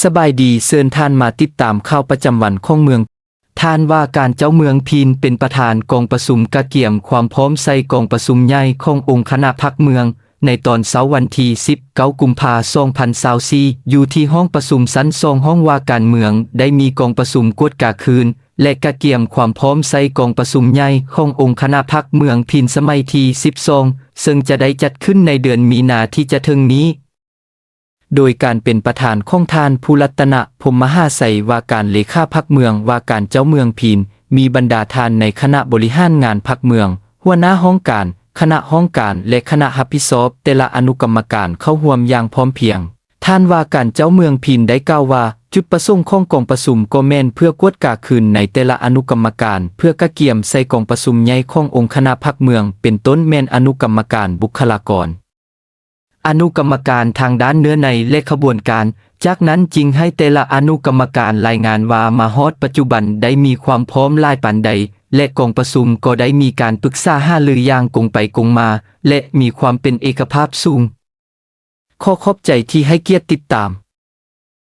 ສະບາຍດີ, ເຊີນທ່ານມາຕິດຕາມຂ່າວປະຈຳວັນຂອງເມືອງ. ທ່ານວ່າການເຈົ້າເມືອງພີນເປັນປະທານກອງປະຊຸມກະກຽມຄວາມພ້ອມໃສ່ກອງປະຊຸມໃຫຍ່ຂອງອົງຄະນະພັກເມືອງ ໃນຕອນເຊົ້າວັນທີສິບເກົ້າ ກຸມພາ ສອງພັນຊາວສີ່ ຢູ່ທີ່ຫ້ອງປະຊຸມຊັ້ນສອງ ຫ້ອງວ່າການເມືອງ ໄດ້ມີກອງປະຊຸມກວດກາຄືນ ແລະ ກະກຽມຄວາມພ້ອມໃສ່ກອງປະຊຸມໃຫຍ່ຂອງອົງຄະນະພັກເມືອງພີນສະໄໝທີສິບສອງ ເຊິ່ງຈະໄດ້ຈັດຂຶ້ນໃນເດືອນມີນາທີ່ຈະເຖິງນີ້. ໂດຍການເປັນປະທານຂອງທ່ານ ພູລັດຕະນະ ພົມມະຫາໄຊ ວ່າການເລຂາພັກເມືອງ ວ່າການເຈົ້າເມືອງພີນ, ມີບັນດາທ່ານໃນຄະນະບໍລິຫານງານພັກເມືອງ, ຫົວໜ້າຫ້ອງການ, ຄະນະຫ້ອງການ ແລະ ຄະນະຮັບຜິດຊອບແຕ່ລະອະນຸກຳມະການເຂົ້າຮ່ວມຢ່າງພ້ອມພຽງ. ທ່ານວ່າການເຈົ້າເມືອງພີນໄດ້ກ່າວວ່າ ຈຸດປະສົງຂອງກອງປະຊຸມກໍແມ່ນເພື່ອກວດກາຄືນໃນແຕ່ລະອະນຸກຳມະການ ເພື່ອກະກຽມໃສ່ກອງປະຊຸມໃຫຍ່ຂອງອົງຄະນະພັກເມືອງ ເປັນຕົ້ນແມ່ນອະນຸກຳມະການບຸກຄະລາກອນ, ອະນຸກຳມະການທາງດ້ານເນື້ອໃນ ແລະ ຂະບວນການ, ຈາກນັ້ນຈຶ່ງໃຫ້ແຕ່ລະອະນຸກຳມະການລາຍງານວ່າມາຮອດປັດຈຸບັນໄດ້ມີຄວາມພ້ອມຫຼາຍປານໃດ ແລະ ກອງປະຊຸມກໍໄດ້ມີການປຶກສາຫາລືຢ່າງກົງໄປກົງມາ ແລະ ມີຄວາມເປັນເອກະພາບສູງ. ຂໍຂອບໃຈທີ່ໃຫ້ກຽດຕິດຕາມ.